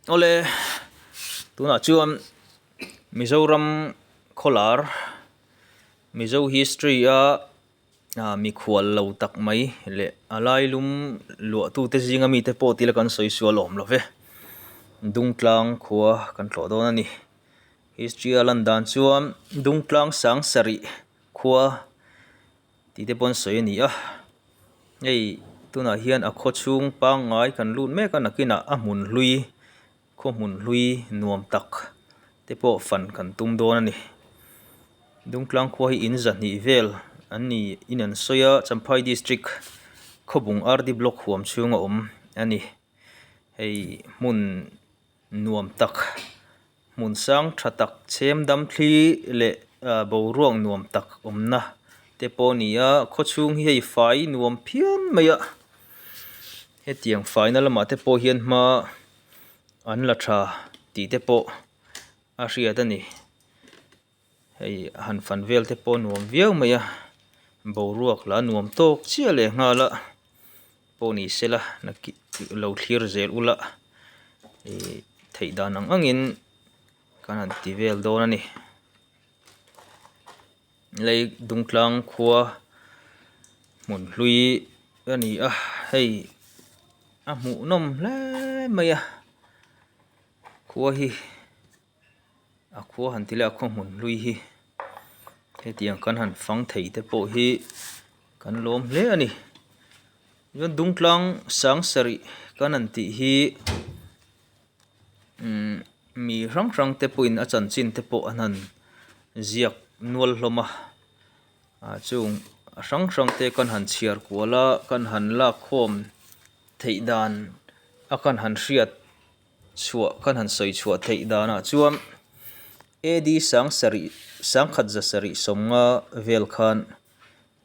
Awle, tunah chuan Mizoram khawlar Mizo history a mikhual lo tak mai leh a lailum luahtute zinga mite pawh tila kan sawi sual awm lo ve. Dungtlang khua kan tlawh dawn a ni. History a lan dan chuan Dungtlang sang sarih khua tih te pawh an sawi a ni a hei tunah hian a khaw chhung pangngai kan lut mek a nakinah a hmun hlui khaw hmun hlui nuam tak te pawh fan kan tum dawn a ni Dungtlang khua hi in zahnih vel an ni in an sawi a Champhai district Khawbung R D block huam chhung a awm a ni hei hmun nuam tak hmun sang tha tak chhem dam thli leh ah boruak nuam tak awmna te pawh a ni a khaw chhung hi hei fai nuam phian mai a hetiang faina lamah te pawh hian hma an la tha tih te pawh a hriat a ni. Hei han fan vel te pawh a nuam viau mai a boruak lah a nuam tawk chiah leh nghal a pawh ni sela lo thlir zel ula ihh theih dan ang angin kan han ti vel dawn a ni lei dungtlang khua hmun hlui a ni a hei a hmuhnawm hle mai a khua hi. A khua han ti leh a khaw hmun hlui hi hetiang kan han fang thei te pawh hi kan lawm hle a ni chuan dungtlang sang sarih kan han tih hi umm mi hrang hrang te pawhin a chanchin te pawh an han ziak nual hlawm a ah chung a hrang hrang te kan han chhiar kual a kan han lak khawm theih dan a kan han hriat. Chhuah kan han sawi chhuah theih danah chuan AD sangsarih sangkhat zasarih sawmnga vel khan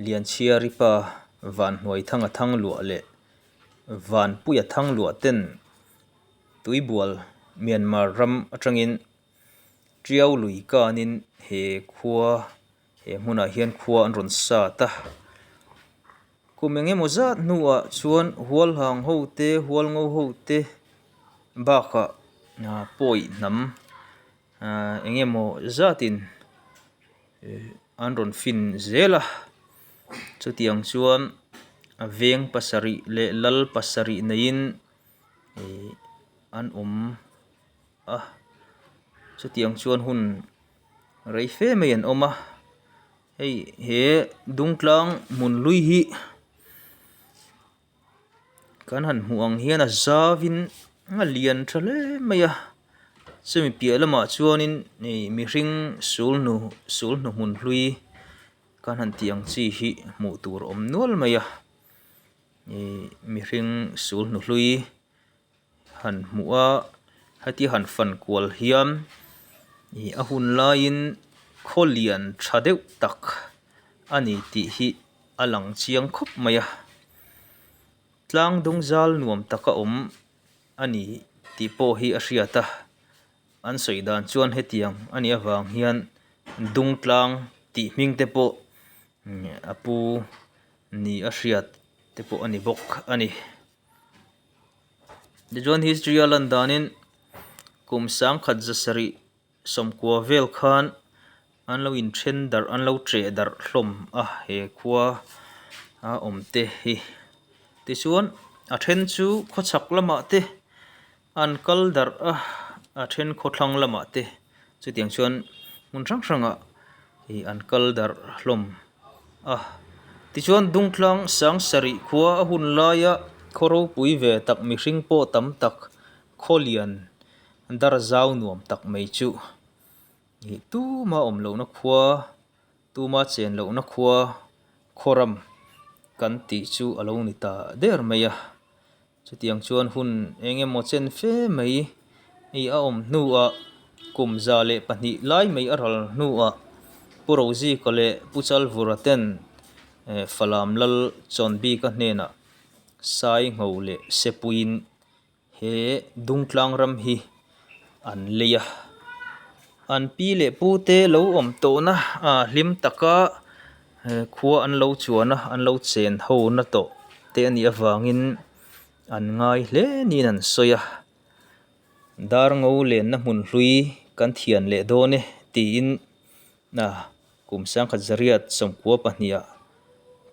Lianchhiari pa Vanhnuaithanga Thangluah leh Vanpuia Thangluah ten Tuibual Myanmar ram atangin Tiau lui kanin he khua he hmunah hian khua an rawn sat a. Kum eng emaw zat hnuah chuan hualhang ho te hualngo ho te bakah pawi hnam eng emaw zatin an rawn fin zel a chutiang chuan a veng pasarih leh lal pasarih neiin ih an awm a chutiang chuan hun rei fe mai an awm a. Hei he dungtlang hmun hlui hi kan han hmuh ang hian a zauin a lian tha hle mai a chumi piah lamah chuanin ih mihring sulhnu sulhnu hmun hlui kan han tih ang chi hi hmuh tur a awm nual mai a ih mihring sulhnu hlui. Han hmuh a hetia han fan kual hian ih a hun laiin khaw lian tha deuh tak a ni tih hi a lang chiang khawp mai a tlang dung zal nuam taka awm a ni tih pawh hi a hriat a an sawi dan chuan hetiang a nih avang hian dung tlang tih hming te pawh a pu ni a hriat te pawh a ni bawk a ni. Tichuan history a lan danin kum sangkhat zasarih sawmkua vel khan an lo inthen darh an lo ṭeh darh hlawm a he khua a awm te hi. Tichuan a then chu khawchhak lamah te an kal darh a a then khawthlang lamah te chutiang chuan hmun hrang hrangah ih an kal darh hlawm a. Tichuan Dungtlang Sangsarih khua a hun laia khaw ropui ve tak mihring pawh tam tak khaw lian dar zau nuam tak mai chu ih tuma awm lohna khua tuma chen lohna khua khawram kan tih chu a lo ni ta der mai a. Chutiang chuan hun eng emaw chen fe mai i a awm hnuah kum 102 lai mai a ral hnuah Pu Rozika leh Pu Chalvura ten Falam Lal Chawnbika hnenah Saingho leh Sepuiin he Dungtlang ram hi an lei a. An pi leh pu te lo awm tawhna hlim taka khua an lo chuan a, an lo chen ho na tawh te a nih avangin an ngai hle niin an sawi a. Darngo lenna hmun hlui kan thian leh dawn e tiin kum 1992 ah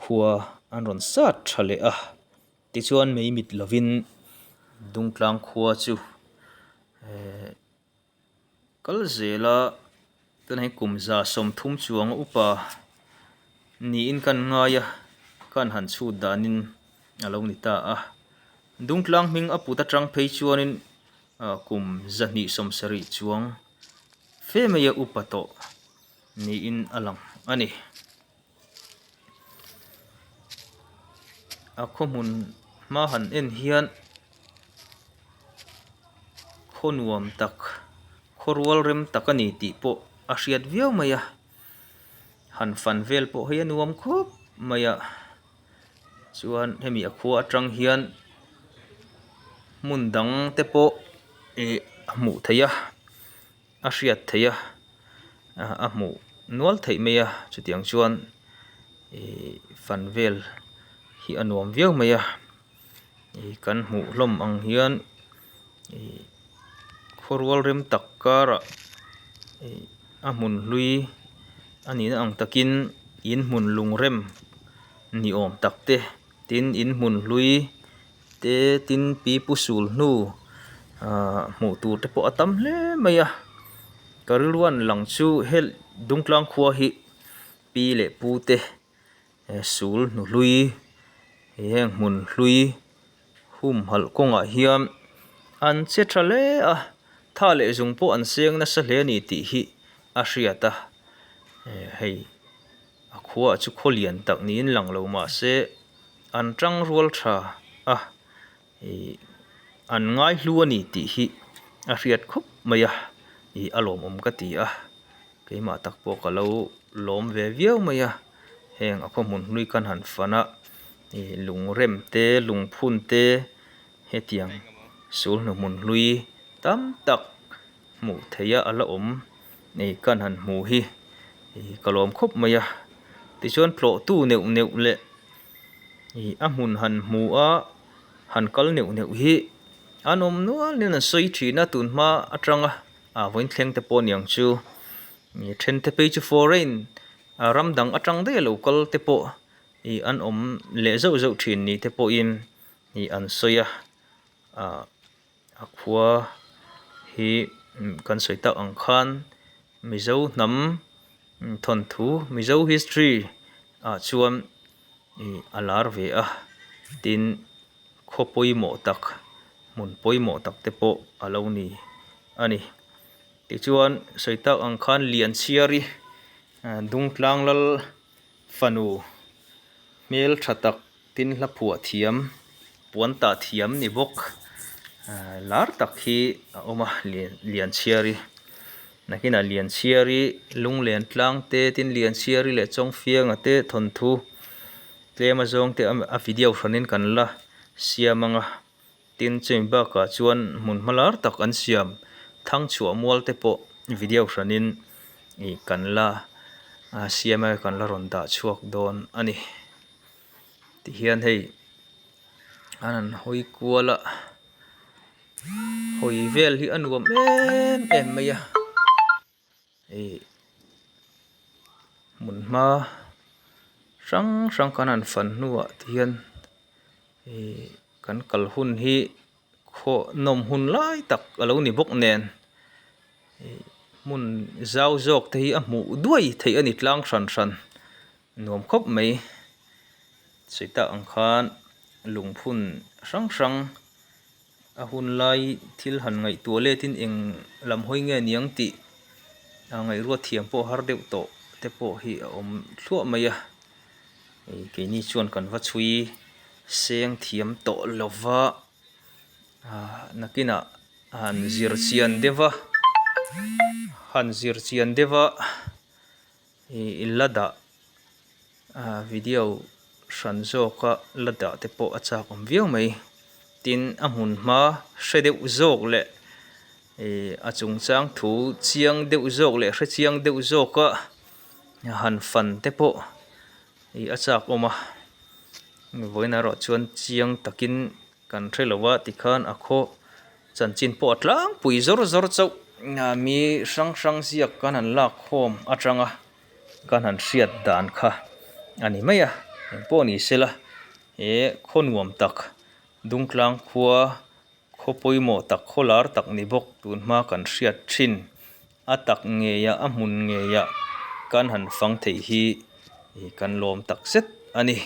khua an rawn sat tha leh a. Tichuan mei mit lovin Dungtlang khua chu Kal zela tunah hian kum 130 chuang upa niin kan ngai a, kan han chhut danin a lo ni ta a. Dungtlang hming a put atang phei chuanin kum 270 chuang fe maia upa tawh niin a lang a ni. A khaw hmun hma han en hian khaw nuam tak khaw rual rem tak a ni tih pawh a hriat viau mai a han fan vel pawh hi a nuam khawp mai a chuan hemi a khua atang hian hmun dang te pawh ih a hmuh theih a. a hriat theih a a hmuh nual theih mai a chutiang chuan ihh fan vel hi a nuam viau mai a ih kan hmuh hlawm ang hian ih khaw rual rem tak karah ih a hmun hlui a nihna ang takin in hmun lung rem ni awm tak te tin in hmun hlui te tin pi pu sul hnu ahh hmuh tur te pawh a tam hle mai a ka rilruan lang chu hel Dungtlang khua hi pi leh pu te sul hnu hlui heng hmun hlui humhalh kawngah hian an che tha hle a tha leh zung pawh an seng nasa hle a ni tih hi a hriat a hei a khua chu khaw lian tak niin lang lo mahse. An tang rual tha a, ih an ngai hlu a ni tih hi a hriat khawp mai a, ih a lawmawm ka ti a, keimah tak pawh ka lo lawm ve viau mai a, heng a khaw hmun hlui kan han fan a, ih lungrem te lungphun te hetiang sul hnuhmun hlui tam tak hmuh theih a a la awm ih kan han hmu hi ih ka lawm khawp mai a tichuan tlawh tu neuh neuh leh ih a hmun han hmu a han kal neuh neuh hi an awm nual in an sawi thin a tun hma atanga ah vawiin thleng te pawh aniang chu ih then te phei chu foreign ram dang atang daih a lo kal te pawh ih an awm leh zauh zauh thin ni te pawhin ih an sawi a ah. A khua hi kan sawi tak ang khan Mizo hnam thawnthu Mizo history ah chuan ih a lar ve a tin khaw pawimawh tak hmun pawimawh tak te pawh a lo ni a ni tichuan sawi tak ang khan Lianchhiari Dungtlang lal fanu hmel tha tak. Tin hla phuah thiam, puan tah thiam ni bawk lar tak hi a awm a Lianchhiari. Nakinah Lianchhiari lunglen tlang te tin Lianchhiari leh Chawngfianga te thawnthu tlem a zawng te a video hranin kan la siam ang a. Tin chumi bakah chuan hmun hma lar tak an siam Thangchhuah mual te pawh video hranin ih kan la siam a kan la rawn dah chhuak dawn a ni. Tihian hei an han hawi kual a hawi vel hi a nuam em em mai a ih hmun hma hrang hrang kan han fan hnuah tihian ih kan kal hun hi khaw nawm hun lai tak a lo ni bawk nen ih hmun zau zawk te hi a hmuh duai theih a ni tlang hran hran. Nuam khawp mai. Sawi tak ang khan lungphun hrang hrang a hun lai thil han ngaihtuah letin eng lam hawi nge niang tih a ngaihruat thiam pawh har deuh tawh te pawh hi a awm thluah mai a. Hei keini chuan kan va chhui seng thiam tawh lo va, ah nakinah han zir chian deuh va, han zir chian deuh va. Ih la dah ah video hran zawka la dah te pawh a chak awm viau mai tin a hmun hma hre deuh zawk leh ih a chungchang thu chiang deuh zawk leh hre chiang deuh zawka han fan te pawh ih a chak awm a vawiin erawh chuan chiang takin kan hre lo a tikhan a khaw. Chanchin pawh a tlangpui zawr zawr chauh mi hrang hrang ziak kan han lak khawm atanga kan han hriat dan kha a ni mai a, engpawh ni sela he khaw nuam tak Dungtlang khua khaw pawimawh tak khaw lar tak ni bawk tun hma kan hriat thin a tak ngeia a hmun ngeia kan han fang theih hi kan lawm tak zet a ni.